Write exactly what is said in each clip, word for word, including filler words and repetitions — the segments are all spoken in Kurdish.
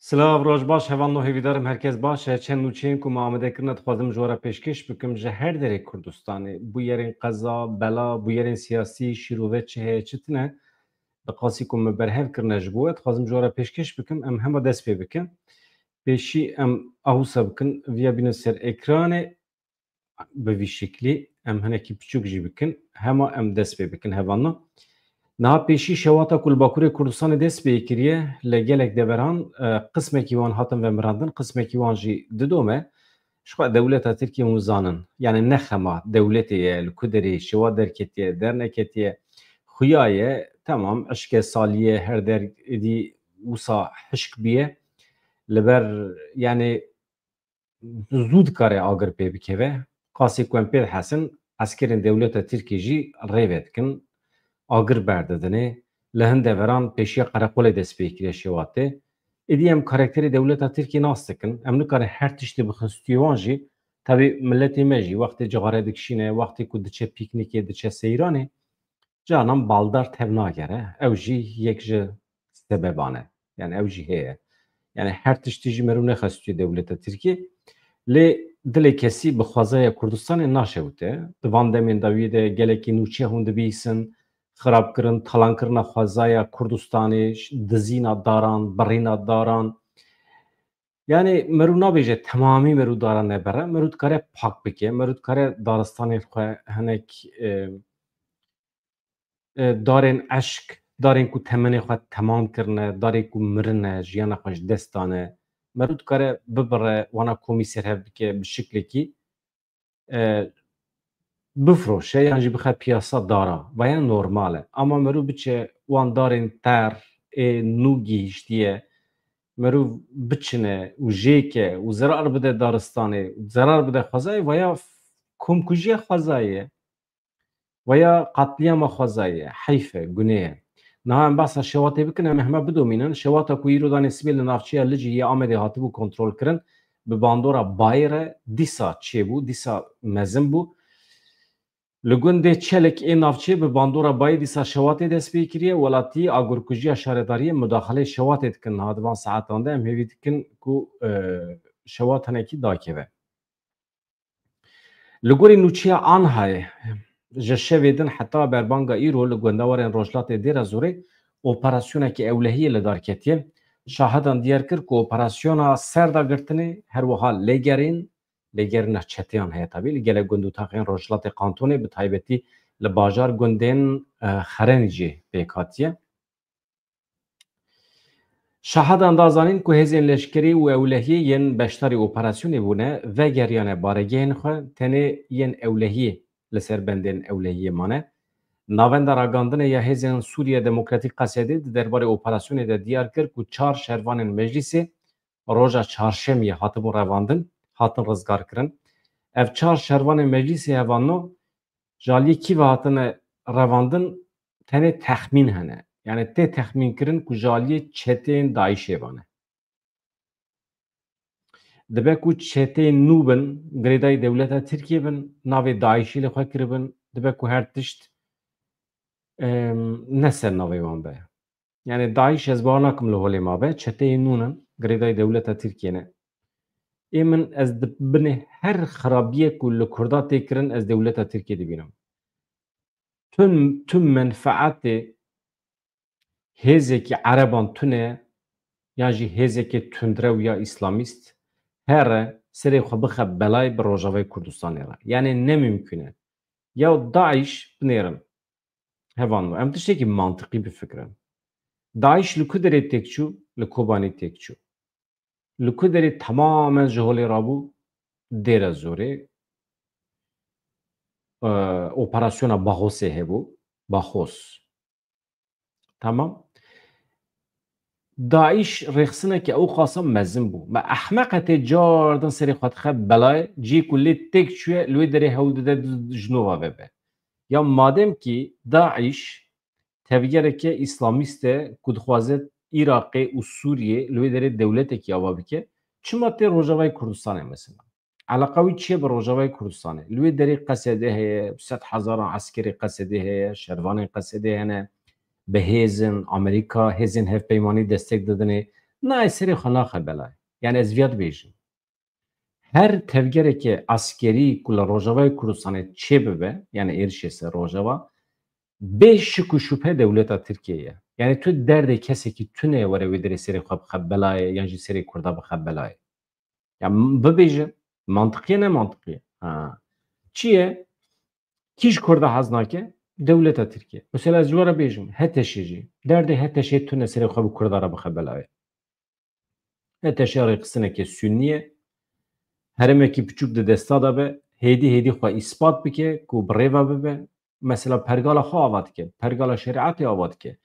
Silav, roj baş, hevalno, hêvîdarim herkes baş e. Çend nûçeyên ku me amade kirine dixwazim ji we re pêşkêş bikim. Ji her derê Kurdistanê, bûyerên qeza, bela, bûyerên siyasî, şîrove çi heye, çi tune, bi qasî ku me berhev kirine ji bo we, dixwazim ji we re pêşkêş bikim. Em hema dest pê bikin. Pêşî em a wisa bikin, viya bînin ser ekranê. Bi vî şeklî em hinekî piçûk jî bikin, hema em dest pê bikin, hevalno. Niha pêşî şewata ku li Bakurê Kurdistanê dest pê kiriye, li gelek deveran, e, qismekî wan hatin vemirandin, qismekî wan jî didome. Ji xwe dewleta Tirkiyê hûn zanin. Yani ne xema dewletê ye, li ku derê şewa derketiye, derneketiye, xuya ye, temam, eşke saliye, her der êdî wisa hişk biye. Li ber, yani, zû dikare agir pê bikeve. Qasê ku em pê dihesin, eskerên dewleta Tirkiyê jî rê vedikin, agir berdidinê. Li hin deveran pêşiya qereqolê dest pê kiriye şewatê. Êdî em karakterê dewleta Tirkiyê nas dikin. Em nikarin her tiştê bixin stûyê wan jî. Tevî miletê me jî wextê cixare dikişîne, wextê ku diçe pîknîkê, diçe seyranê, canan baldar tev nagere. Ew jî yek ji sebeban e. Yani ew jî heye. Yani her tiştî jî meriv nexestûye dewleta Tirkiyê. Lê dilê kesî bi xwezaya Kurdistanê naşewite. Di van demên dawiyê de gelekî nûçe hûn dibihîsin, xirabkirin, talankirina xwezaya Kurdistanê, dizîna daran, birîna daran. Yani meriv nabêje temamî meriv daran nebere, meriv dikare pak bike, meriv dikare daristanên xwe hinek, e, e, darên eşk, darên ku temenê xwe temam kirine, darên ku mirine, jiyana xwe ji dest dane, meriv dikare bibire, wana komî serhev bike bi şiklekî, e, bifroşe yan jî bixe piyasa dara. Vaya normal e. Ama meriv biçe wan darên ter ê nû gihîştiye, meriv biçine û jêke û zerar bide daristanê, zerar bide xwezayê, vaya komkujiya xwezayê ye. Veya qatliyama xwezayê ye, heyf e, gunê ye. Niha em behsa şewatê bikin, em ê hema bidomînin. Şewata ku îro danê sibê li navçeya Licê yê Amedê hatibû kontrolkirin, bi bandora bayê re dîsa çêbû, dîsa mezin bû. Li gundê Çelik ê navçê bi bandora bayê dîsa şewatê dest pê kiriye. Welatî agirkujiya şaredariyê mudaxilê şewatê dikin. Niha di van saetan de em hêvî dikin ku, e, şewat hinekî dakeve. Li gorî nûçeya Anhayê, ji şevê din heta berbanga îro li gundewarên Rojhilatê Dêra Zorê operasyonekî ewlehiyê li dar ketiye. Şahidan diyar kir ku operasyona serdagirtinê, her wiha lêgerîn, lêgerîna çeteyan heye tabî, li gelek gund û taxên Rojhilatê Kantonê, bi taybetî li bajar gundên, e, Xerenîcê pêk hatiye. Şahidan da zanîn ku hêzên leşkerî û ewlehiyê yên beşdarî operasyonê bûne, vegeriyane baregehên xwe, tenê yên ewlehiyê li ser bendên ewlehiyê mane. Navenda ragandinê ya Hêzên Sûriye Demokratîk, Qesedê, di derbarê operasyonê de diyar kir ku çar şervanên meclîsê roja çarşemiyê hatibûn revandin, hatin rizgarkirin. Ev çar şervanên meclîsê hevalno ji aliyê kî ve hatine revandin, tenê texmîn hene. Yani tê texmînkirin ku ji aliyê çeteyên DAIŞê ve ne. Dibe ku çeteyên nû bin, girêdayî dewleta Tirkiyê bin, navê DAIŞê li xwe kiribin, dibe ku her tişt, em, ne ser navê wan be. Yani DAIŞ ez bawer nakim li holê mabe, çeteyên nû ne, girêdayî dewleta Tirkiyê ne. Ê min, ez di binê her xirabiyek ku li Kurda tê kirin, ez dewleta Tirkiyê dibînim. Tüm, tüm menfaatê hêzekî ereban tune, yan jî hêzekê tundrew ya îslamîst here serê xwe bixe belayê bi Rojavayê Kurdistanê re. Yani ne mimkun e. Ya DAIŞ binêrin. Hevalno, em tiştekî mantiqî bifikirin. DAIŞ li ku derê têk çû? Li Kobanî têk çû. Li ku derê temamen ji holê rabû? Dêra Zorê, e, operasyona Baxosê hebû. Baxos. Tamam. DAIŞ rêxistineke ew qasa mezin bû. Me ehmeqe tê cardin serê xwe dixe belayê, cihê ku lê têk çûye, li wê derê hewl dide ji nova vebe. Ya madem kî DAIŞ tevgereke îslamîst e ku dixwaze Iraqê û Sûriyê li wê derê dewletekî ava bike, çima tê Rojavayê Kurdistanê mesela? Eleqa wî çi ye bi Rojavayê Kurdistanê? Li wê derê Qesedê heye, bi sed hezaran eskerê Qesedê heye, şervanên Qesedê hene, bi hêzin, Amerîka, hêzên hevpeymanî destek didinê, Na ez serê xwe naxe belayê. Yani ez viya dibêjim. Her tevgereke eskerî ku li Rojavayê Kurdistanê çêbibe, yani êrişê ser Rojava, bê şik û şubhe dewleta Tirkiyê ye. Yani tu derdê kesekî tune ye were wê derê serê xwe bixe belayê yan jî serê Kurda bixe belayê. Ya m-, bibêje, mantiqî ye, ne mantiqî ye? Ha. Çi ye? Kî ji Kurda hez nake? Dewleta Tirkiye. Mesela ez ji we re bêjim, HTŞ jî. Derdê HTŞ tune serê xwe bi Kurda re bixe belayê. HTŞ rêxistineke Sunnî ye. Herêmekî piçûk di desta de be, hêdî hêdî xwe îspat bike ku bi rê ve bibe. Mesela pergala xwe ava dike, pergala şerîetê ava dike.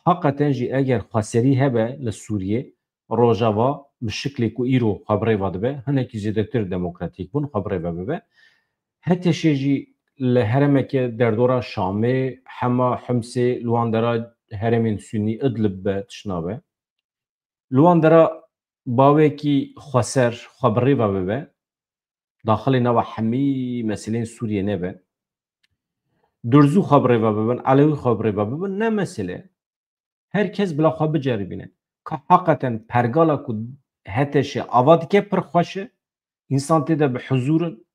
Heqeten jî eger xweserî hebe li Sûriyê, Rojava bi şiklê ku îro xwe bi rê ve dibe, hinekî zêdetir demokratîk bûn xwe bi rê ve bibe. HTŞ jî li herêmeke derdora Şamê, Hema, Himsê, li wan dera herêmên Sunnî, Idlib be, tişna be. Li wan dera bawekî xweser xwe bi rê ve bibe, daxilê nava hemî meseleyên Sûriyê nebe. Durzû xwe bi rê ve bibin, Elewî xwe bi rê ve bibin, ne mesele. Her kes bila xwe biceribîne. Ka heqeten pergala ku HTŞ ava dike pir xweş e, însan tê de bi huzûr in.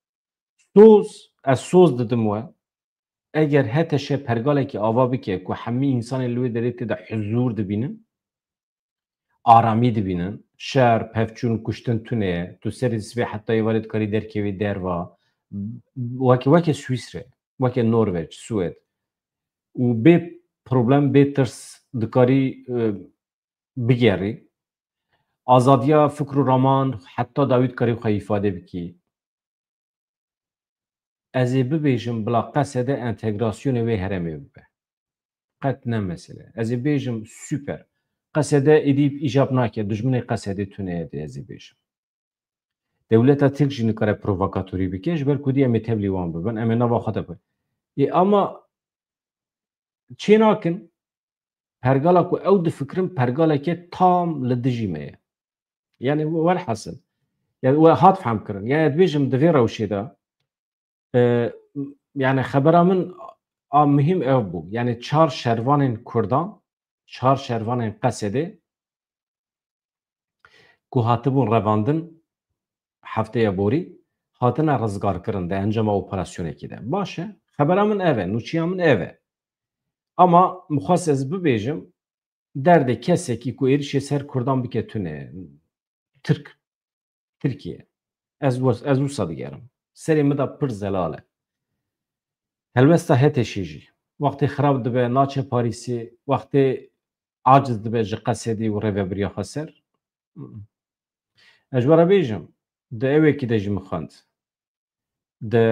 Soz, ez soz didim we. Eger HTŞ pergalekî ava bike ku hemî însanên li wê derê tê de huzûr dibînin, aramî dibînin, şer, pevçûn, kuştin tune ye, tu serê sibê heta êvarê dikarî derkevî derva, weke, weke Swîsre, weke Norveç, Swêd û bê problem, bê tirs dikarî, e, bigerî. Azadiya fikr û raman, heta dawî dikarî xwe îfade bikî. Ez ê bibêjim bila Qesede entegrasyonê wê herêmê bibe. Qet ne mesele. Ez ê bêjim super. Qesede êdî îcab nake, dijminê Qesedê tune ye dê ez ê bêjim. Dewleta Tirk jî nikare provokatorî bike, ji ber ku dî em ê tevlî wan bibin, em ê nava xwe de bibin. Ê, ama çê nakin, pergala ku ew difikirin pergaleke tam li dijî me ye. Yani welhasil, yani we hat fehmkirin. Yani dibêjim di vê rewşê de, e, yani xebera min a muhîm ev bû. Yani çar şervanên Kurdan, çar şervanên Qesedê ku hatibûn revandin hefteya borî, hatine rizgarkirin di encama operasyonekî de. Baş e, xebera min ev e, nûçiya min ev e. Ama mixwest ez bibêjim, derdê kesekî ku êrişê ser Kurdan bike tune, Tirk, Tirkiye. Ez wes-, ez wisa digerim. Serê min de pir zelal e. Helwesta HTŞ jî. Wextê xirab dibe, naçe Parîsê, wextê aciz dibe ji Qesedê û rêvebiriya xwe ser. Ez ji we re bêjim, di ewekî de jî min xwend. Di,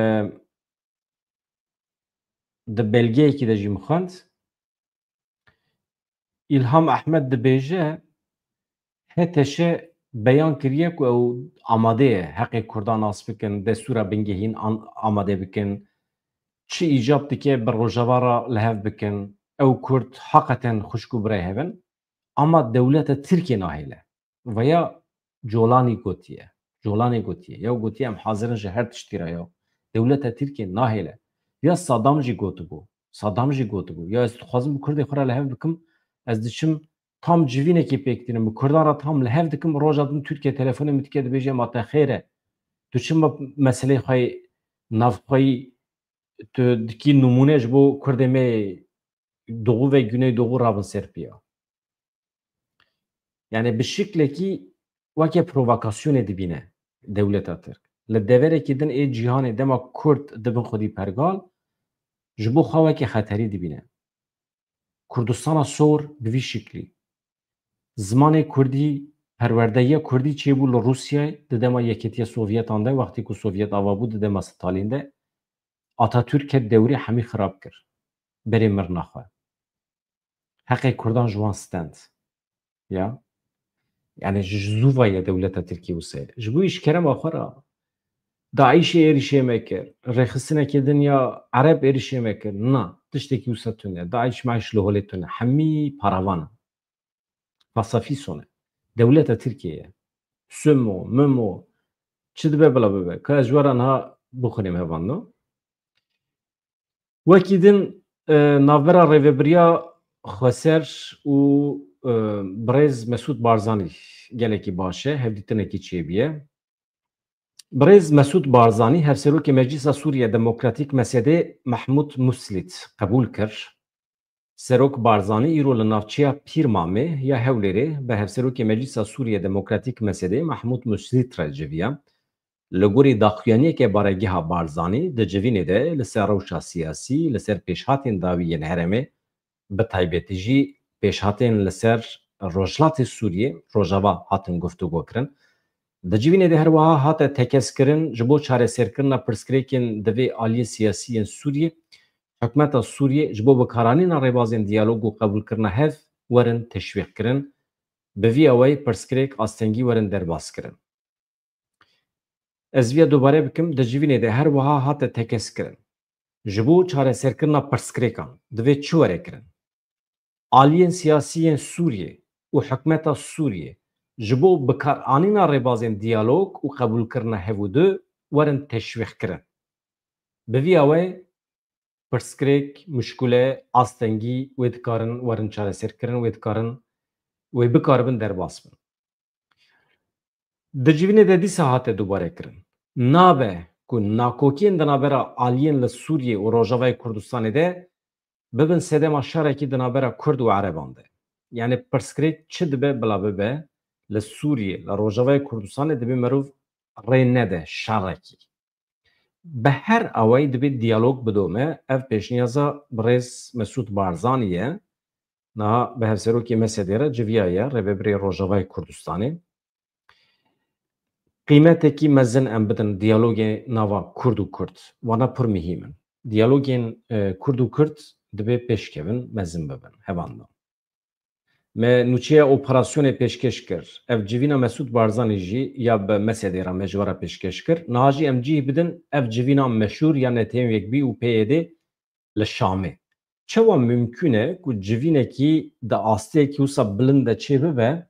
di belgeyekî de jî min xwend. Îlham Ehmed dibêje, HTŞ beyan kiriye ku ew amade ye heqê Kurdan nas bikin, destûra bingehîn an-, amade bikin, çi îcab dike bi Rojava re li hev bikin, ew Kurd heqeten xwişk û birayê hev in, ama dewleta Tirkiyê nahêle. Veya Colanî gotiye. Colanî gotiye. Ya gotiye, em hazir in ji her tiştî re ya. Dewleta Tirkiyê nahêle. Ya Saddam jî gotibû. Saddam jî gotibû. Ya ez dixwazim bi Kurdê xwe re li hev bikim, ez diçim tam civînekê pêk tînim. Bi Kurdan re tam li hev dikim. Roja din Tirkiye telefonê min dike, dibêje, ma te xêr e. Tu çima meseleyê xwe yê navxweyî tu dikî nimûne ji bo Kurdê me Doğu ve Güneydoğu rabin ser piya. Yani bi şiklekî weke provokasyonê dibîne dewleta Tirk. Li deverekî din ê cîhanê dema Kurd dibin xwedî pergal, ji bo xwe weke xeterî dibîne. Kurdistana sor bi vî şiklî. Zimanê Kurdî, perwerdehiya Kurdî çêbû li Rûsyayê di dema Yeketiya Sovyetan de, wextê ku Sovyet ava bû, di dema Stalîn de. Atatürk ket dewrê hemî xirab kir. Berê mirina xwe. Heqê Kurdan ji wan stend. Ya. Yani ji, ji zû ve ye dewleta Tirkî wisa ye. Ji bo îşkerema xwe re DAIŞê êrişê me kir. Rêxistinekê din ya Ereb êrişê me kir. Na, tiştekî wisa tune. DAIŞ maiş li holê tune. Hemî paravan in. Pasafî sone. Dewleta Tirkiyê ye. Sumo, Mimo, çi dibe bila bibe. Ka ez ji we re niha bixwînim hevalno. Wekî din, e, navbera rêvebiriya xweser û e, birêz Mesûd Barzanî gelekî baş e, hevdîtinekî çêbûye. Birêz Mesûd Barzanî, Hevserokê Meclîsa Sûriye Demokratîk, MSD'ê Mehmûd Muslît qebûl kir. Serok Barzanî îro li navçeya Pîrmamê ya Hewlêrê bi Hevserokê Meclîsa Sûriye Demokratîk, MSD'ê Mehmûd Muslît re civiya. Li gorî daxuyaniyeke baregeha Barzanî, di civînê de li ser rewşa siyasî, li ser pêşhatên dawî yên herêmê, bi taybetî jî pêşhatên li ser Rojhilatê Sûriyê, Rojava, hatin guftûgo kirin. Di civînê de her wiha hate tekez kirin, ji bo çareserkirina pirsgirêkên divê aliyê siyasî yên Sûriyê, hikûmeta Sûriyê ji bo bikaranîna rêbazên diyalog û qebûlkirina hev werin teşwîq kirin. Bi vî awayî pirsgirêk astengî werin derbas kirin. Ez viya dubare bikim, di civînê de her wiha hate tekez kirin. Ji bo çareserkirina pirsgirêkan divê çi were kirin? Aliyên siyasî yên Sûriyê û hikûmeta Sûriyê ji bo bikaranîna rêbazên diyalog û qebûlkirina hev û du werin teşwîq kirin. Bi vî awayî pirsgirêk, muşkule, astengî wê dikarin werin çareserkirin, wê dikarin, wê bikaribin derbas bin. Di civînê de dîsa hate dubare kirin. Nabe ku nakokiyên di navbera aliyên li Sûriyê û Rojavayê Kurdistanê de bibin sedema şerekî di navbera Kurd û Ereban de. Yanî pirsgirêk çi dibe bila bibe, li Sûriyê, li Rojavayê Kurdistanê dibê merov rê nede şerekî. Bi her awayî dibê diyalog bidome. Ev pêşniyaza birêz Mesûd Barzanî ye. Niha bi hevserokê MSD'ê re civiyaye, rêvebirê Rojavayê Kurdistanê. Qîmetekî mezin em bidin diyalogê nava Kurd û Kurd. Wana pir muhîm in. Diyalogên, e, Kurd û Kurd dibê pêşkevin, mezin bibin. Hevalno. Me nûçeya operasyonê pêşkêş kir. Ev civîna Mesûd Barzanî jî ya bi MSD'ê re me ji we re pêşkêş kir. Niha jî em cih bidin ev civîna meşhûr ya Netewên Yekbûyî û PYD'ê li Şamê. Çawa mimkûn e ku civînekî di asteyekî wisa bilind de çêbibe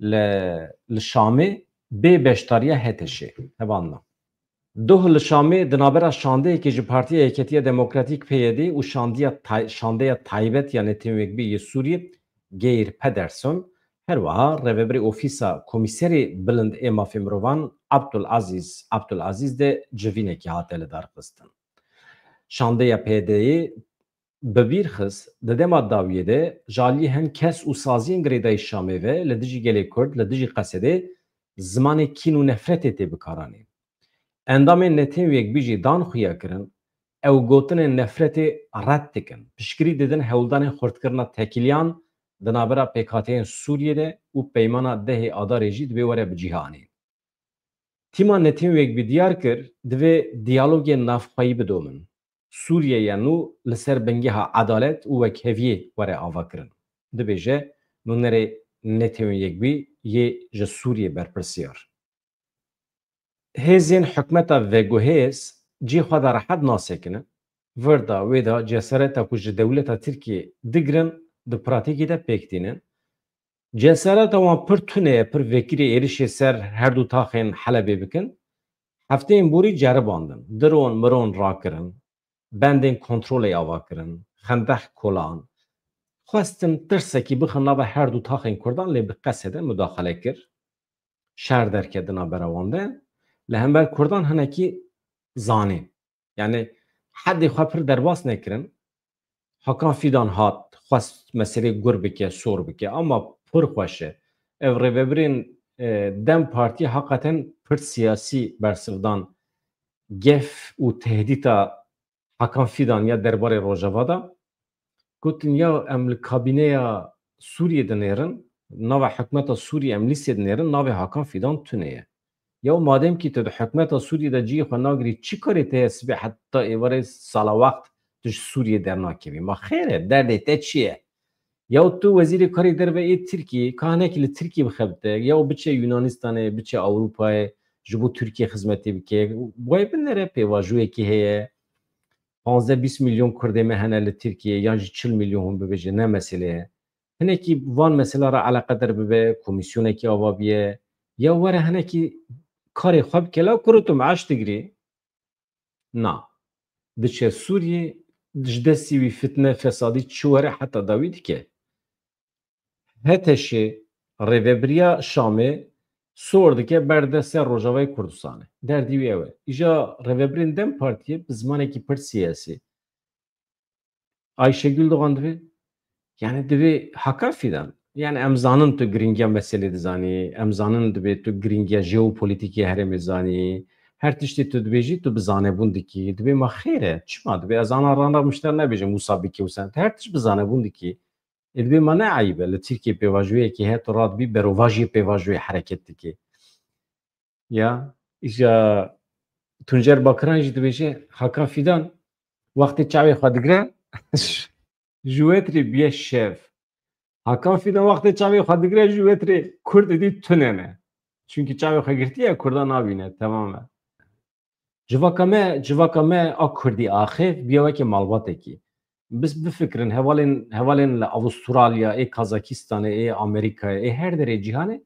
li, li Şamê bê beşdariya HTŞ'ê? Hevalno. Doh li Şamê di navbera şandeyekê ji Partiya Yeketiya Demokratîk, PYD'ê, û şandiya tay-, şandeya taybet ya Netewên Yekbûyî yê Sûriyê, Geir Pedersen, her wiha rêvebirê Ofîsa Komîserê Bilind ê Mafê Mirovan, Abdul Aziz Abdul Aziz de civînekî hate lidarxistin. Şandeya PYD'ê bi bîr xist, di dema dawiyê de ji aliyê hin kes û saziyên girêdayî Şamê ve li dijî gelê Kurd, li dijî Qesedê zimanê kîn û nefretê tê bikaranîn. Endamên Netewên Yekbûyî jî dan xuya kirin, ew gotinên nefretê red dikin, piştgirî didin hewldanên xurtkirina tekîliyan di navbera pêkhateyên Sûriyê de û peymana dehê Adarê jî dibê were bi cih anîn. Tîma Netewên Yekbûyî diyar kir, divê diyalogên navxweyî bidomin. Sûriyeya nû li ser bingeha edalet û wekheviyê were avakirin, dibêje nûnerê Netewên Yekbûyî yê ji Sûriyê berpirsiyar. Hêzên hikûmeta veguhêz cihê xwe de rehet nasekinin. Vir de wê de cesareta ku ji dewleta Tirkiyê digirin, di pratîkê de pêk tînin. Cesareta wan pir tune ye, pir vekirî êrişê ser her du taxên Helebê bikin. Hefteyên borî ceribandin, diron miron rakirin, bendên kontrolê ava kirin, xendeq kolan. Xwestin tirsekî bixin nava her du taxên Kurdan, lê bi Qesedê mudaxale kir. Şer derket di navbera wan de. Li hember Kurdan hinekî zanîn. Yanî hedê xwe pir derbas nekirin. Hakan Fîdan hat, xwest meselê gur bike, sor bike, ama pir xweş e. Ev rêvebirên, e, DEM Partiyê heqeten pir siyasî bersiv dan gef û tehdîta Hakan Fîdan ya derbarê Rojava de. Gotin, ya em li kabîneya Sûriyê dinêrin, nava hikûmeta Sûriyê em lîstê dinêrin, navê Hakan Fîdan tune ye. Ya madem kî tu di hikûmeta Sûriyê de cihê xwe nagirî, çi karê te ye sibê heta êvarê sala wext tu ji Sûriyê dernakevî? Ma xêr e, derdê te çi ye? Ya tu wezîrê karê derve ê Tirkiyê, ka hinekî li Tirkiyê bixebite, ya biçe Yunanistanê, biçe Ewropayê, ji bo Tirkiyê xizmetê bike. Wê binere pêvajoyekê heye. Panzdeh bîst milyon Kurdê me hene li Tirkiyê, yan jî çil milyon hûn bibêje, ne mesele ye. Hinekî van mesela re eleqeder bibe, komîsyonekî ava biye, ya were hinekî karê xwe bike, la kurutum eş digirî. Na. Diçe Sûriyê, ji destî wî fitne, fesadî çi were heta dawî dike. HTŞê, rêvebiriya Şamê sor dike berde ser Rojavayê Kurdistanê. Derdî wî ew e. Îja rêvebirên DEM Partiyê bi zimanekî pir siyasî. Ayşegül Doğan dibê, yani dibê Hakan Fidan. Yani em zanin tu girîngiya meselê dizanî, em zanin dibê tu girîngiya jeopolitîkê herêmê zanî. Her tiştê tu dibêjî tu bi zanebûn dikî. Dibê ma xêr e, çima? Dibê ez ana rana mişter nebêjim wisa bikî wisa. Tu her tişt bi zanebûn dikî. Ê dibê ma ne eyb e, li Tirkiyê pêvajoyekê heye, tu radibî berovajiyê pêvajoyê hereket dikî. Ya, îja Tuncer Bakiran jî dibêje, Hakan Fidan, wextê çavê xwe digre, ji wetrê biye şev. Hakan Fidan wextê çavê xwe digre, ji wetrê Kurd êdî tune ne. Çunkî çavê xwe girtiye, Kurda nabîne, temam e. Civaka me, civaka me a Kurdî axê biya weke malbatekî. Biz bifikirin, hevalên, hevalên li Avustralya, ê Kazakistanê, ê Amerîkayê, ê her derê cîhanê,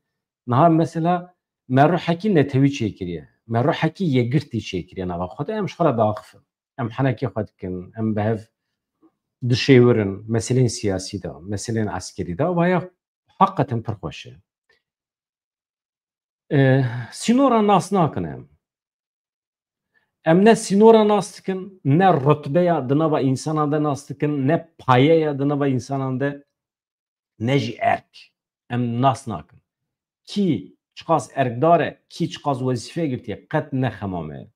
niha mesela me ruhekî netewî çêkiriye. Me ruhekî yekgirtî çêkiriye nava xwe de, em ji xwe re diaxifin. Em henekê xwe dikin, em bi hev dişêwirin, meselên siyasî de, meselên eskerî de, vaya heqeten pir xweş e. E, sînora nas nakin em. Em ne sînora nas dikin, ne rutbeya di nava însanan de nas dikin, ne payeya di nava însanan de, ne jî erk. Em nas nakin. Kî çiqas erkdar e, kî çiqas wezîfe girtiye, qet ne xema me ye.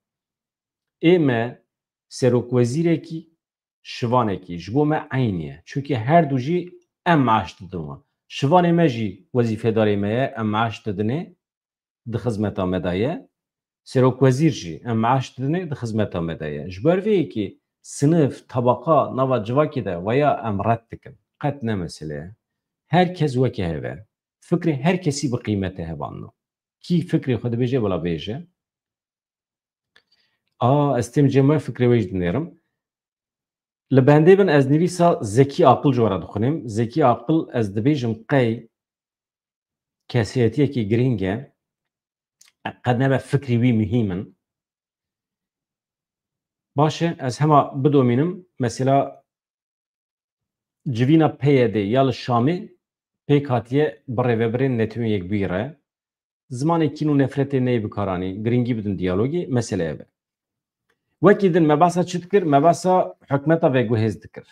Ê me serokwezîrekî, şivanekî ji bo me eynî ye. Çunkî her du jî em meaş didin wan. Şivanê me jî wezîfedarê me ye, em meaş didinê, di xizmeta me de ye. Serokwezîr jî em meaş didinê, di xizmeta me de ye. Ji ber vê yekê sinif, tebaqa nava civakê de veya em red dikin. Qet ne mesele ye. Her kes weke hev e. Fikrê her kesî bi qîmet e hevalno. Kî fikrê xwe dibêje, bila bêje. A, ez têm cem we fikrê wê jî dinêrim. Li bendê bin ez nivîsa Zekî Aqil ji we re dixwînim. Zekî Aqil, ez dibêjim qey kesiyetiyekî girîng e. Qet nebe fikrî wî muhîm in. Baş e, ez hema bidomînim. Mesela civîna P Y D ya li Şamê pêk hatiye bi rêvebirên Netewên Yekbûyî re. Zimanê kîn û nefretê neyê bikaranî, girîngî bidin diyalogê, mesele ev e. Wekî din me behsa çi dikir? Me behsa hikmeta veguhêz dikir.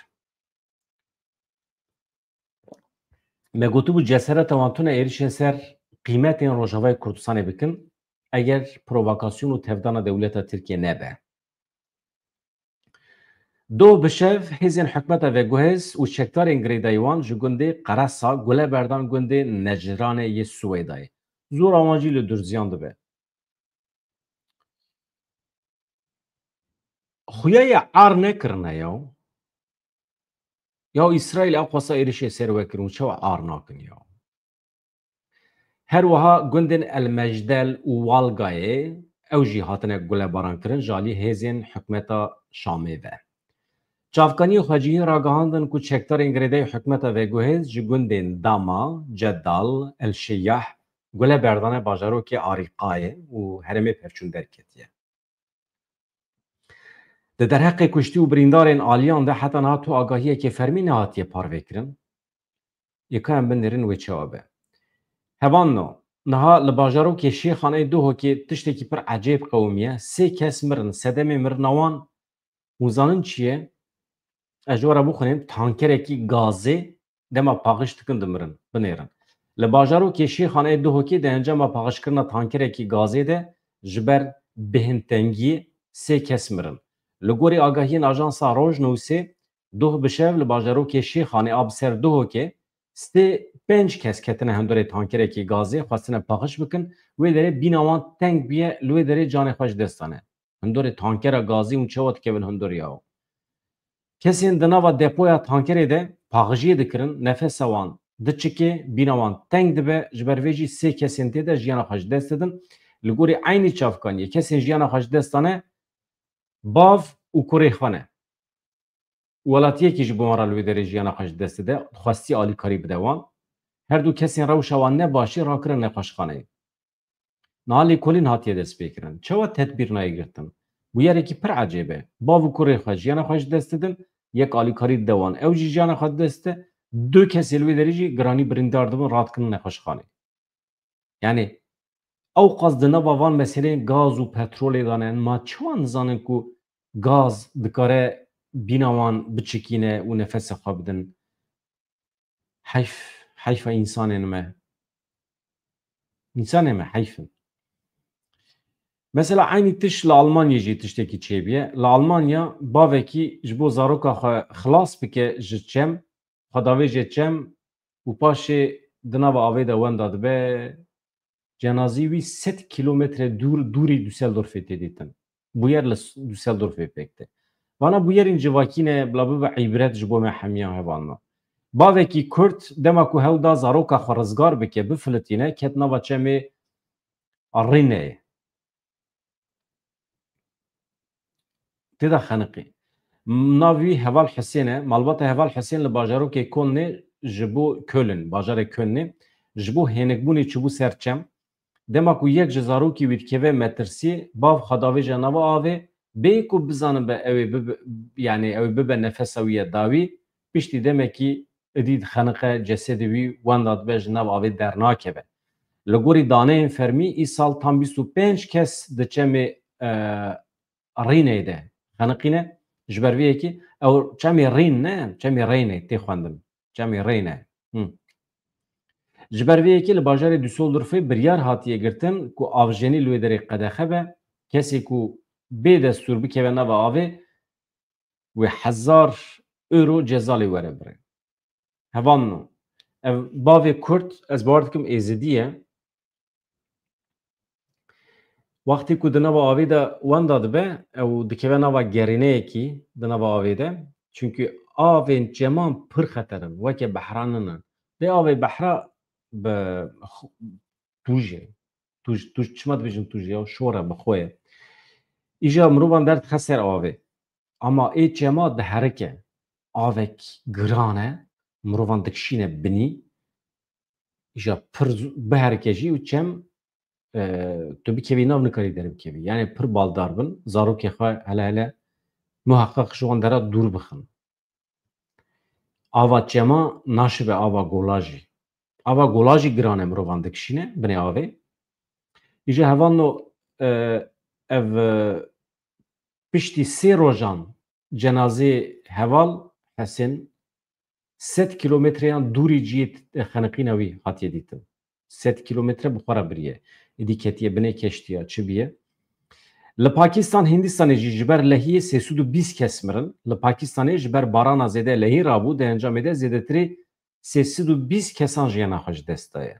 Me gotibû cesereta wan tune êrişên ser qîmetên Rojavayê Kurdistanê bikin, eger provokasyon û tevdana dewleta Tirkiye nebe. Doh bi şev hêzên hikmeta veguhêz û çekdarên girêdayî wan ji gundê Qeresa gule berdan gundê Necranê yê Swêdayê. Zora wan jî li Durziyan dibe. Xuya ye ar nekirine ya. Ya Îsraîl ew xwesa êrişê ser we kirin û çawa ar nakin ya. Her wiha gundên El Mejdel û Walgayê ew jî hatine gulebaran kirin ji alî hêzên hikmeta Şamê ve. Çavkaniyê xwecihî ragihandin ku çekdarên girêdayî hikmeta veguhêz ji gundên Dama, Cedal, El Şiyah gule berdane bajarokê Arîqayê û herêmê pevçûn derketiye. Di derheqê kuştî û birîndarên aliyan de heta niha tu agahiyekê fermî nehatiye parvekirin. Yeka em binêrin wê çawa be. Hevanno, niha li bajarokê Şêxaneyê Duhokê tiştekî pir ecêb qewimiye. Sê kes mirin, sedemê mirina wan hûn zanin çi ye? Ez ji we re bixwînim, tankerekî gazê dema paxiş dikin dimirin, binêrin. Li bajarokê Şêxaneyê Duhokê di encama paxişkirina tankerekî gazê de ji ber bêhintengiyê sê kes mirin. Li gorî agahiyên ajansa Rojnewsê, doh bi şev li bajarokê Şêxanê a bi ser Duhokê sê pênc kes ketine hundirê tankerekî gazê, xwestine paxiş bikin. Wê derê bîna wan teng bûye, li wê derê canê xwe ji dest dane. Hundurê tankera gazê hûn çawa dikevin hundur ya? Kesên di nava depoya tankerê de paxijiyê dikirin, nefesa wan diçike, bîna wan teng dibe, ji ber vê jî sê kesên tê de jiyana xwe ji dest didin. Li gorî eynî çavkaniyê kesên jiyana xwe ji dest dane bav û kurê xwe ne. Welatiyekî ji bo wan re li wê derê jiyana xwe ji dest dide, xwestî alîkarî bide wan. Her du kesên rewşa wan ne baş e, rakirin nexweşxaneyê. Niha lêkolîn hatiye destpêkirin. Çawa tedbîr nayê girtin? Bûyerekî pir ecêb e. Bav û kurê xwe jiyana xwe ji dest didin, yek alîkarî dide wan, ew jî jiyana xwe dideste, Du kesê li wê derê jî giranî birîndar dibin, radikin nexweşxanê. Yani ew qas di nava van meseleyên gaz û petrolê de ne, ma çawa nizanin ku gaz dikare bîna wan biçikîne û nefesê xwe bidin? Heyf, heyfa însanên me. Însanê me heyf in. Mesela eynî tişt li Almanyê jî tiştekî çêbûye. Li Almanya bavekî ji bo zaroka xwe xilas bike ji çem, xwe davêje çem û paşê di nava avê de wenda dibe, cenazî wî sed kîlometre dûr, dûrî Düsseldorfê tê dîtin. Bûyer li Düsseldorfê pêk tê. Vana bûyerên civakî ne, bila bibe îbret ji bo me hemiyan hevalno. Bavekî Kurd dema ku hewl da zaroka xwe rizgar bike, bifilitîne, ket nava çemê Rîneyê. Tê de xeniqî. Nav wî Heval Husên e. Malbata Heval Husên li bajarokê Kolnê ji bo Köln, bajarê Kölnê, ji bo hênikbûnê çûbû ser çem. Dema ku yek ji zarokî wî dikeve metirsiyê, bav xwe davêje nava avê, bê ku bizanin be ew ê bibe, yani ew ê bibe nefesa wî ye dawî, piştî demekî êdî dixeniqe, cesedê wî wenda dibe, ji nav avê dernakeve. Li gorî daneyên fermî, îsal tam bîst û pênc kes di çemê, e, Rînê de xeniqîne. Ji ber vê yekê, ew çemê Rîn ne, çemê Rînê tê xwendin. Çemê Rîn e. Hı. Ji ber vê yekê li bajarê Düsseldorfê biryar hatiye girtin ku avjenî li wê derê qedexe be, kesê ku bê destûr bikeve nava avê, wê hezar euro ceza lê were birê. Hevalno, ev bavê Kurd, ez bawer dikim êzidî ye. Wextê ku di nava avê de wenda dibe, ew dikeve nava gerîneyekî di nava avê de. Çunkî avên çeman pir xeter in, weke behra nine. Lê avê behra bi xu-, tûj e. Tûj, tûj, çima dibêjin tûj ya? Şor e, bi xwe ye. Îja mirovan derdixe ser avê. Ama ê çema diherike. Avek giran e, mirovan dikişîne binî. Îja pir zû-, biherike jî û çem, e, tu bikevî nav, nikarî derê bikevî. Yani pir baldar bin, zarokê xwe hele hele muheqeq ji wan dera dûr bixin. Ava çema naşibe ava gola jî. Ava gola jî giran e, mirovan dikişîne binê avê. Îja hevalno, e, ev, e, piştî sê rojan cenazê heval Hesên sed kîlometreyan dûrî cihê xeniqîna wî hatiye dîtin. Sed kîlometre bi xwe re biriye. Êdî ketiye binê keştiya, çi biye? Li Pakistan, Hindistanê jî ji ber lehiyê sê sed û bîst kes mirin. Li Pakistanê ji ber barana zêde lehî rabû, di encamê de zêdetirî sê sed û bîst kesan jiyana xwe ji dest daye.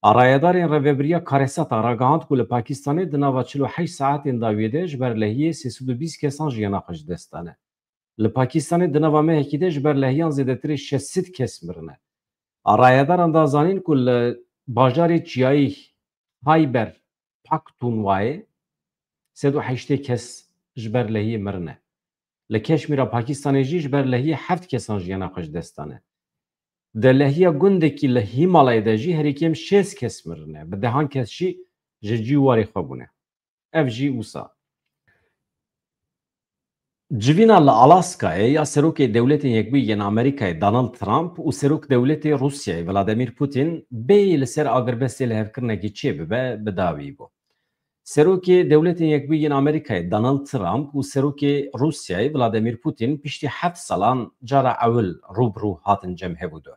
A rayedarên Rêvebiriya Karesata ragihand ku li Pakistanê di nava çil û heşt saetên dawiyê de ji ber lehiyê sê sed û bîst kesan jiyana xwe ji dest dane. Li Pakistanê di nava mehekî de ji ber lehiyan zêdetirê şeş sed kes mirine. A rayedaran da zanîn ku li bajarê çiyayî Khyber Pakhtunkhwayê sed û heştê kes ji ber lehiyê mirine. Li Keşmîra Pakistanê jî ji ber lehiyê heft kesan jiyana xwe ji dest dane. Di lehiya gundekî li Hîmalayê de jî herî kêm şêst kes mirine. Bi dehan kes jî ji cî warê xwe bûne. Ev jî wisa. Civîna li Alaskayê ya Serokê Dewletên Yekbûyî yên Amerîkayê Donald Trump û Serok Dewletê Rûsyayê Vladimir Putin bêyî li ser agirbestê lihevkirinekî çêbibe, bi dawî bû. Serokê Dewletên Yekbûyî yên Amerîkayê Donald Trump û Serokê Rûsyayê Vladimir Putin piştî heft salan cara ewil rû bi rû hatin cem hevdû.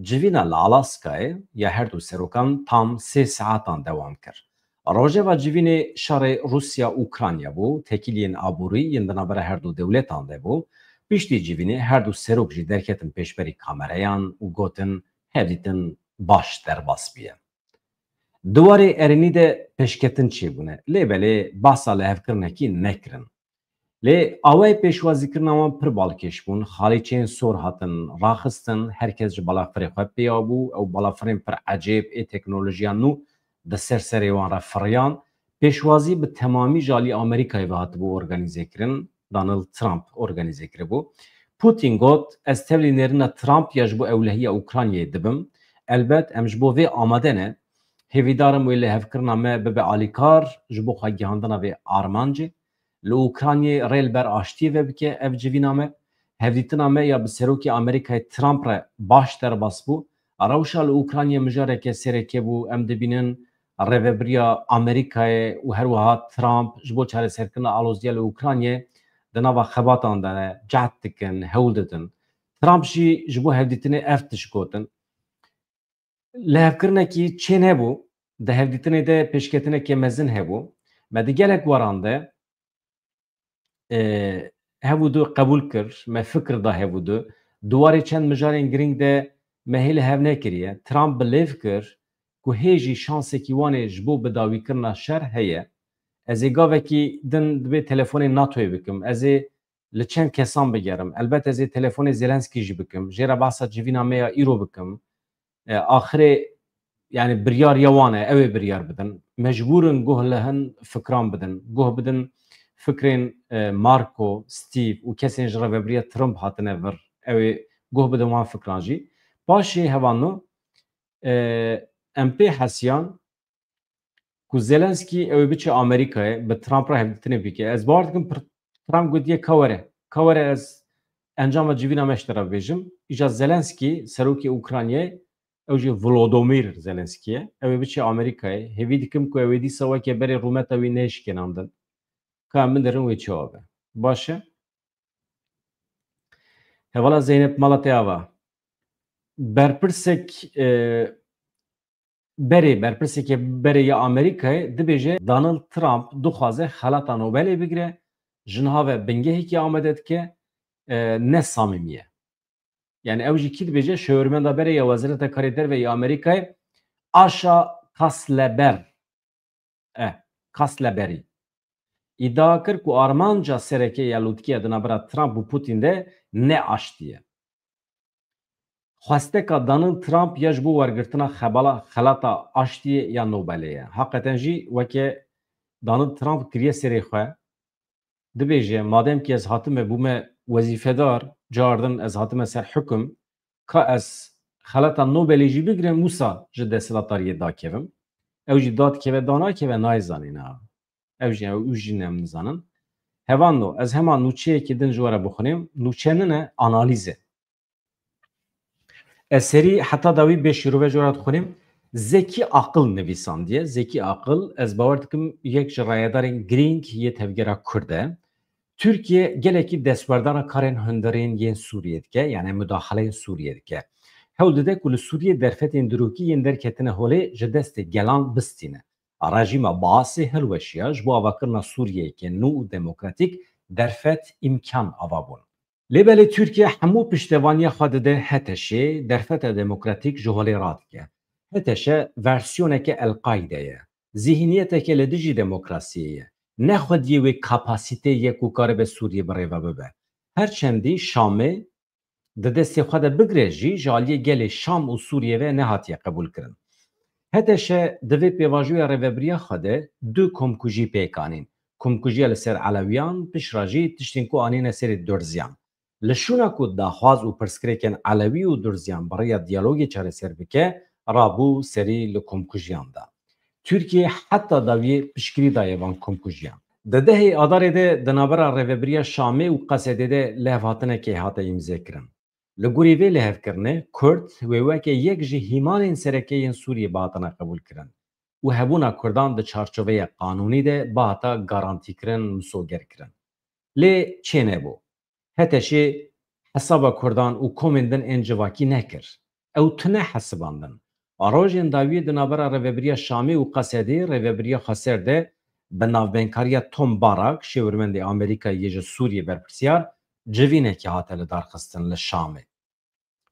Civîna li Alaskayê ya her du serokan tam sê saetan dewam kir. Rojeva civînê şerê Rûsya-Ukrayna bû, tekîliyên aborî yên di navbera her du dewletan de bû. Piştî civînê her du serok jî derketin pêşberî kamereyan û gotin, hevdîtin baş derbas bûye. Di warê erênî de pêşketin çêbûne, lê belê behsa lihevkirinekî nekirin. Lê awayê pêşwazîkirina wan pir balkêş bûn. Xalîçeyên sor hatin raxistin, her kes ji balafirê xwe pêya bû. Ew balafirên pir ecêb ê teknolojiya nû di ser serê wan re firiyan. Pêşwazî bi temamî ji alî Amerîkayê ve hatibû organîzekirin. Donald Trump organîze kiribû. Putin got, ez tevlî nêrina Trump ya ji bo ewlehiya Ukraynayê dibim. Elbet em ji bo vê amade ne. Hêvîdar im wê lihevkirina me bibe alîkar ji bo xwegihandina vê armancê. Li Ukraynayê rê li ber aştiyê ve bike ev civîna me. hevdîtina me ya bi serokê Amerîkayê Trump re baş derbas bû. Rewşa li Ukraynayê mijareke sereke bû. Em dibînin rêvebiriya Amerîkayê û her wiha Trump ji bo çareserkirina aloziya li Ukraynayê di nava xebatan de ne, cehd dikin, hewl didin. Trump jî ji bo hevdîtinê ev tişt gotin. Lihevkirinekî çênebû, di hevdîtinê de pêşketineke mezin hebû. Me di gelek weran de, e, hev û du qebûl kir, me fikir da hev û du. Di warê çend mijarên girîng de me hê li hev nekiriye. Trump bi lêv kir ku hê jî şansekî wan ê ji bo bidawîkirina şer heye. Ez ê gavekî din divê telefonê NATOyê bikim. Ez ê li çend kesan bigerim. Elbet ez ê telefonê Zelenskî jî bikim. Jê re behsa civîna me ya îro bikim. E, axirê, yani biryar ya wan e, ew ê biryar bidin. Mecbûr in guh li hin fikran bidin. Guh bidin fikrên, e, Marco, Steve û kesên ji rêvebiriya Trump hatine vir. Ew ê guh bidin wan fikran jî. Paşê hevalno, e, em pê hesiyan ku Zelenskî ew ê biçe Amerîkayê, bi Trump re hevdîtinê bike. Ez bawer dikim pir-, Trump gotiye ka were. Ka were ez encama civîna me ji te re bibêjim. Îca Zelenskî, serokê Ukraynayê, ew jî Volodymyr Zelenskî ye. Ew ê biçe Amerîkayê. Hêvî dikim ku ew ê dîsa weke berê rûmeta wî neyê şikênandin. Ka em binerin wê çawa be. Baş e? Hevala Zeynep, mala te ava. Berpirsek, e, berê, berpirseke berê ya Amerîkayê dibêje Donald Trump dixwaze xelata Nobelê bigire, ji niha ve bingehekî amade dike, e, ne samîmî ye. Yani ew jî kî dibêje? Şêwirmenda berê ya Wezareta Karê Derve ya Amerîkayê, Asha Kasleber. E, Kasleberî îdia kir ku armanca sereke ya lûtkiya di navbera Trump û Putin de ne aştî ye. Xwesteka Donald Trump ya ji bo wergirtina xebala xelata aştiyê ya Nobelê ye. Heqeten jî weke Donald Trump kiriye serê xwe, dibêje, madem ki ez hatime bûme wezîfedar, cardin ez hatime ser hukum, ka ez xelata Nobelê jî bigrim, wisa ji desthilatdariyê dakevim. Ew jî dadikeve, danakeve, nayê zanîna. Ew jî, ew, ew jî nem nizanin. Hevalno, ez hema nûçeyekî din ji we re bixwînim. Nûçe nine, analîz e. Ez serî heta dawî bê şîrove ji we re dixwînim. Zekî Aqil nivîsandiye. Zekî Aqil, ez bawer dikim, yek ji rayedarên girîng yê tevgera Kurd e. Tirkiye gelekî destwerdana karên hundirên yên Sûriyê dike, yani mudaxileyên Sûriyê dike. Hewl dide ku li Sûriyê derfetên dîrokî yên derketine holê ji destê gelan bistîne. Rejîma Baasê hilweşiya, ji bo avakirina Sûriyeyeke nû û demokratîk derfet, îmkan ava bûn. Lê belê Tirkiye hemû piştevaniya xwe dide HTŞ'ê, derfeta demokratîk ji holê radike. HTŞ versiyoneke El-Qaîde ye. Zîhniyeteke li dijî demokrasiyê ye. Ne xwediyê wê kapasîteyê ye ku karibe Sûriyê bi rê ve bibe. Her çendî Şamê di destê xwe de bigire jî, ji aliyê gelê Şam û Sûriyê ve nehatiye qebûlkirin. HTŞ di vê pêvajoya rêvebiriya xwe de du komkujî pêk anîn. Komkujiya li ser Elewiyan, piştre jî tiştên ku anîne serê Durziyan. Li şûna ku daxwaz û pirsgirêkên Elewî û Durziyan bi rêya diyalogê çareser bike, rabû serî li komkujiyan da. Tirkiye heta dawiyê piştgirî daye van komkujiyan. Di dehê Adarê de di navbera rêvebiriya Şamê û Qesedê de lihevhatinekê hate îmzekirin. Li gorî vê lihevkirinê, Kurd wê weke yek ji hîmanên sereke yên Sûriyê bihatine qebûlkirin û hebûna Kurdan di çarçoveya qanûnî de bihata garantîkirin, misogerkirin. Lê çênebû. HTŞ'ê hesaba Kurdan û komên din ên civakî nekir. Ew tune hesibandin. A rojên dawiyê di navbera rêvebiriya Şamê û Qesedê, rêvebiriya xweser de bi navbeynkariya Tom Barak, şêwirmendê Amerîkayê yê ji Sûriyê berpirsiyar, civînekê hate lidarxistin li Şamê.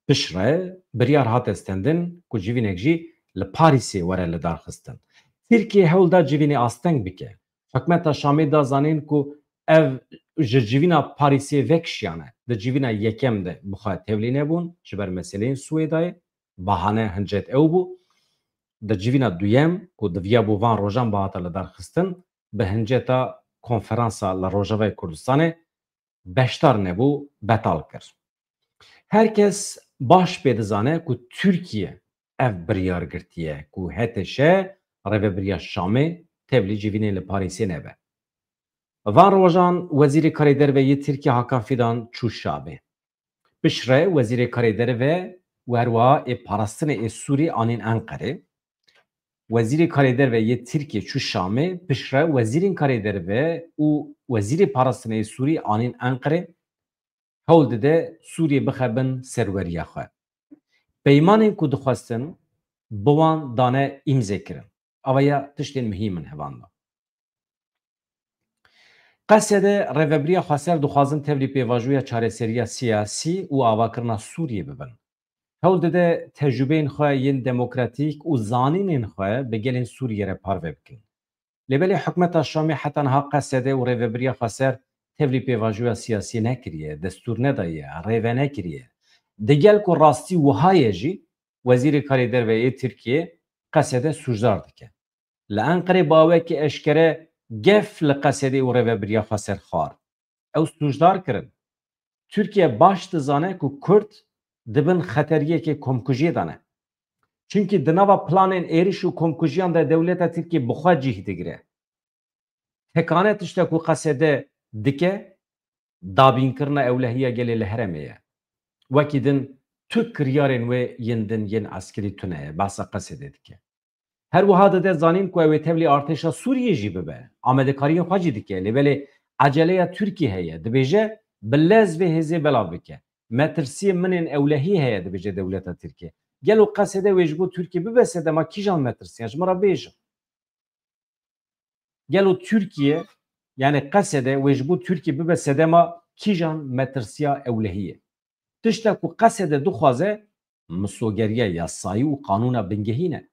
Piştre biryar hate stendin ku civînek jî li Parîsê were lidarxistin. Tirkiye hewl da civînê asteng bike. Hikûmeta Şamê da zanîn ku ev ji civîna Parîsê vekişiyane. Di civîna yekem de bi xwe tevlî nebûn, ji ber meseleyên Swêdayê, bahane hincet ew bû. Di civîna duyem ku diviyabû van rojan bihata lidarxistin, bi hinceta konferansa li Rojavayê Kurdistanê beşdar nebû, betal kir. Her kes baş pê dizane ku Tirkiye ev biryar girtiye ku HTŞ, rêvebiriya Şamê, tevlî civînê li Parîsê nebe. Van rojan Wezîrê Karê Derve yê Tirkiye Hakan Fidan çû Şamê. Piştre wezîrê karê derve û herwiha ê parastinê ê Sûrî anîn Enqerê. Wezîrê karê derve yê Tirkiyê çû Şamê, piştre wezîrên karê derve û wezîrê parastinê ê Sûrî anîn Enqerê, hewl dide Sûriyê bixe bin serweriya xwe. Peymanên ku dixwestin bi wan dane îmze kirin. Ava ya tiştên muhîm in hevan de. Qesede rêvebiriya xweser dixwazin tevlî pêvajoya çareseriya siyasî û avakirina Sûriyê bibin. Hewl dide tecrûbeyên xwe yên demokratîk û zanînên xwe bi gelên Sûriyê re parve bikin. Lê belê hikûmeta Şamê heta niha Qesede û rêvebiriya xweser tevlî pêvajoya siyasî nekiriye, destûr nedaye, rêve nekiriye. Digel ku rastî wiha ye jî, wezîrê karê derve yê Tirkiyê Qesede sûcdar dike. Li Enqerê bi awekî eşkere gef li Qesedê û rêvebiriya xweser xwar. Ew sûcdar kirin. Tirkiye baş dizane ku Kurd di bin xeteriyekê komkujiyê de ne. Çimkî di nava planên êriş û komkujiyan de dewleta Tirkiyê bi xwe cih digire. Tekane tişta ku Qesede dike, dabînkirina ewlehiya gelê li herêmê ye. Wekî din tu kiryarên wê yên din yên eskerî tune ye, behsa Qesedê dike. Her wiha dide zanîn ku ew ê tevlî artêşa Sûriyê jî bibe. Amadekariyên xwe jî dike. Lê belê eceleya Tirkiyê heye. Dibêje, bi lez vê hêzê belav bike. Metirsiyê min ên ewlehî heye, dibêje dewleta Tirkiyê. Gelo Qesede wê ji bo Tirkiyê bibe sedema kîjan metirsiyan? Ji min re bêjin. Gelo Tirkiye, yani Qesede wê ji bo Tirkiye bibe sedema kîjan metirsiya ewlehiyê? Tişta ku Qesede dixwaze, misogeriya yasayî û qanûna bingehîn e.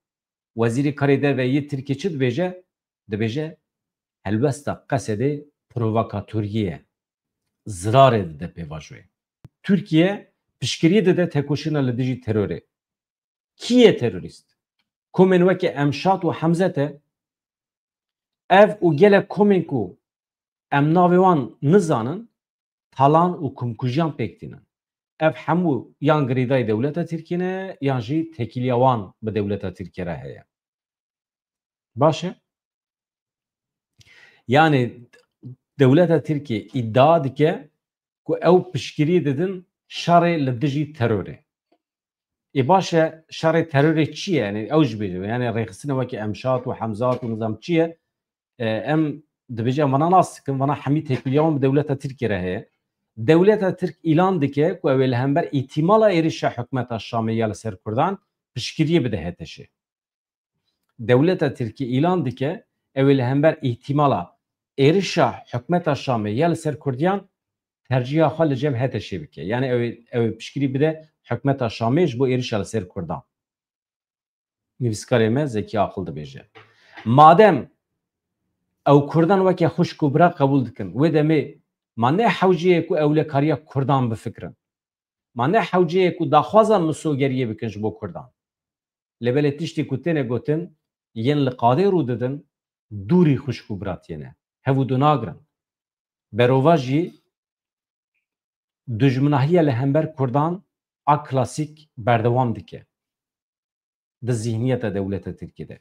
Wezîrê Karê Derve yê Tirkiye çi dibêje? Dibêje, helwesta Qesedê provokatoriyê ye. Zirarê dide pêvajoyê. Tirkiye piştgiriyê dide tekoşîna li dijî terorê. Kî ye terorîst? Komên weke Emşat û Hemzet e. Ev û gelek komên ku em navê wan nizanin, talan û komkujiyan pêk tînin. Ev hemû yan girêdayî dewleta Tirkiyê ne, yan jî tekîliya wan bi dewleta Tirkiyê re heye. Baş e? Yani dewleta Tirkiyê îdia dike ku ew piştgirî didin şerê li dijî terorê. Ê baş e, şerê terorê çi ye? Yani ew jî bêje. Yani rêxistinê weke Emşat û Hemzat û nizam çi ye? E, em dibêje em vana nas dikin, vana hemî têkiliya wan bi dewleta Tirkiyê re heye. Dewleta Tirk îlan dike ku ew ê li hember îhtîmala êrişa hikûmeta Şamê ya li ser Kurdan piştgiriyê bide H T Şê. Dewleta Tirkî îlan dike, ew ê li hember îhtîmala êrişa hikûmeta Şamê ya li ser Kurdiyan tercîha xwe li cem H T Şê bike. Yani ew ê, ew ê piştgirî bide hikûmeta Şamê ji bo êrişa li ser Kurdan. Nivîskarê me Zekî Aqil dibêje. Madem ew Kurdan weke xwişk û bira qebûl dikin, wê demê ma ne hewce ye ku ewlekariya Kurdan bifikirin? Ma ne hewce ye ku daxwaza misogeriyê bikin ji bo Kurdan? Lê belê tiştê ku têne gotin, yên li qadê rû didin, dûrî xwişk û biratiyê ne. Hev û du nagrin. Berova jî dijminahiya li hember Kurdan a klasîk berdewam dike di zihniyeta dewleta Tirkî de.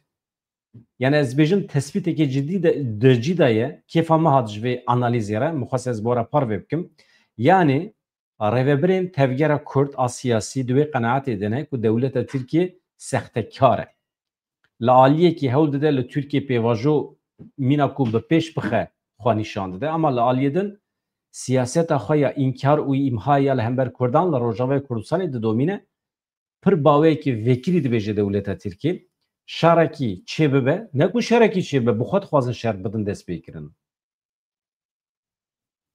Yani ez bêjim tespîtekê cidî de, di cî de ye, kêfa min hat ji vê analîzê re, min xwest ez bi we re parve bikim. Yani rêvebirên tevgera Kurd a siyasî di wê qenaetê de ne ku dewleta Tirkiyê sextekar e. Li aliyekî hewl dide li Tirkiyê pêvajo mîna ku bi pêş bixe xwe nîşan dide, ama li aliyê din siyaseta xwe ya înkar û îmha ya li hember Kurdan li Rojavayê Kurdistanê didomîne. Pir baweyekî vekirî dibêje dewleta Tirkî, şerekî çêbibe, ne ku şerekî çêbibe, bi xwe dixwazin şer bidin destpêkirin.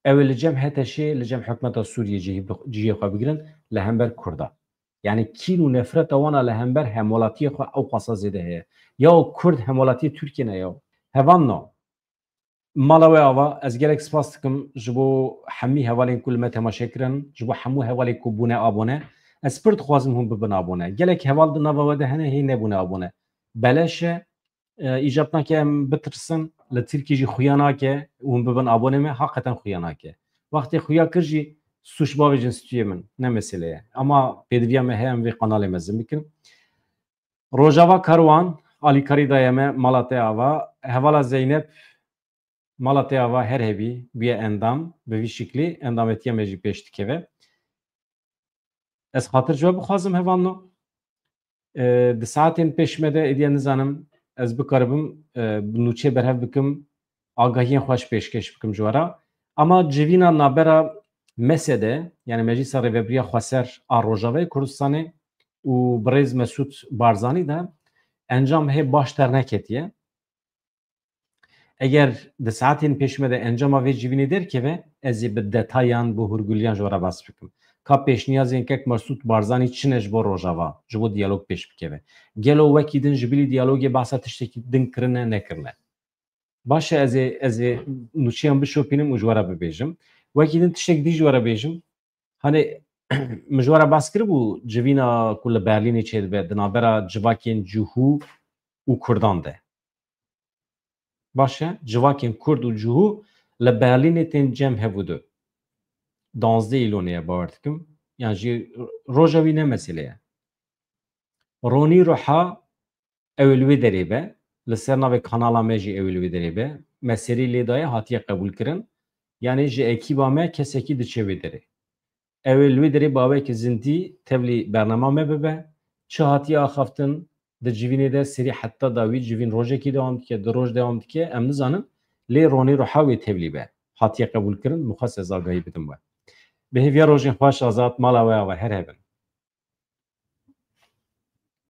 Ew ê li cem H T Şê, li cem hikûmeta Sûriyê cihî bi-, cihê xwe bigirin li hember Kurda. Yani kîn û nefreta wan a li hember hemwelatiyê xwe ew qasa zêde heye. Ya Kurd hemwelatiyê Tirkiyê ne ya. Hevalno. Mala we ava, ez gelek spas dikim ji bo hemî hevalên ku li me temaşe kirin, ji bo hemû hevalên ku bûne abone. Ez pir dixwazim hûn bibin abone. Gelek heval di nava we de hene hê nebûne abone. Beleş e, e, îcab nake em bitirsin, li Tirkî jî xuya nake hûn bibin abone me, haqeten xuya nake. Wextê xuya kir jî sûc bavêjin stûyê min, ne mesele ye. Ama pêdiviya me heye em vê qanalê mezin bikin. Rojava Karwan, alîkarî daye me, mala te ava. Hevala Zeynep, mala te ava her hebî, bûye endam, bi vî şiklî endametiya me jî pêş dikeve. Ez xatir ji we bixwazim hevalno. E, di saetên pêş me de êdiye nizanim ez bikaribim, e, bi nûçê berhev bikim, agahiyên xweş pêşkêş bikim ji we re. Ama civîna nabera mese de, yani Meclisa Rêvebiriya Xweser a Rojavayê Kurdistanê û birêz Mesûd Barzanî de encam hê baş derneketiye. Eger di saetên pêş me de encama vê civînê derkeve, ez ê bi detayan, bi hûrgiliyan ji we re behs bikim. Ka pêşniyazên kek Mesûd Barzanî çi ne ji bo Rojava, ji bo diyalog pêş bikeve? Gelo wekî din ji bilî diyalogê behsa tiştekî din kirine, nekirine? Baş e, ez ê, ez ê nûçeyan bişopînim û ji we re bibêjim. Wekî din tiştek dî ji we re bêjim. Hani min ji we re behs kiribû civîna ku li Berlînê çêdibe di navbera civakên cihû û kurdan de. Baş e, civakên kurd û cihû li Berlînê tên cem hevûdu. Danzdeh îlonê ye, bawer dikim. Yan jî roja wî ne mesele ye. Ronî Ruha ew ê li wê derê be, li ser navê kanala me jî ew ê li wê derê be. Me serî lê daye, hatiye qebûlkirin. Yanî ji ekîba me kesekî diçe wê derê. Ew ê li wê derê bi awayekî zindî tevlî bernama me bibe. Çi hatiye axaftin di civînê de, serî heta dawî civîn rojekî dewam dike, du roj dewam dike, em nizanin. Lê Ronî Ruha wê tevlî be. Hatiye qebûlkirin, min xwest ez agahî bidim we. Bi hêviya rojên xweş, Azad, mala we ava her hebin.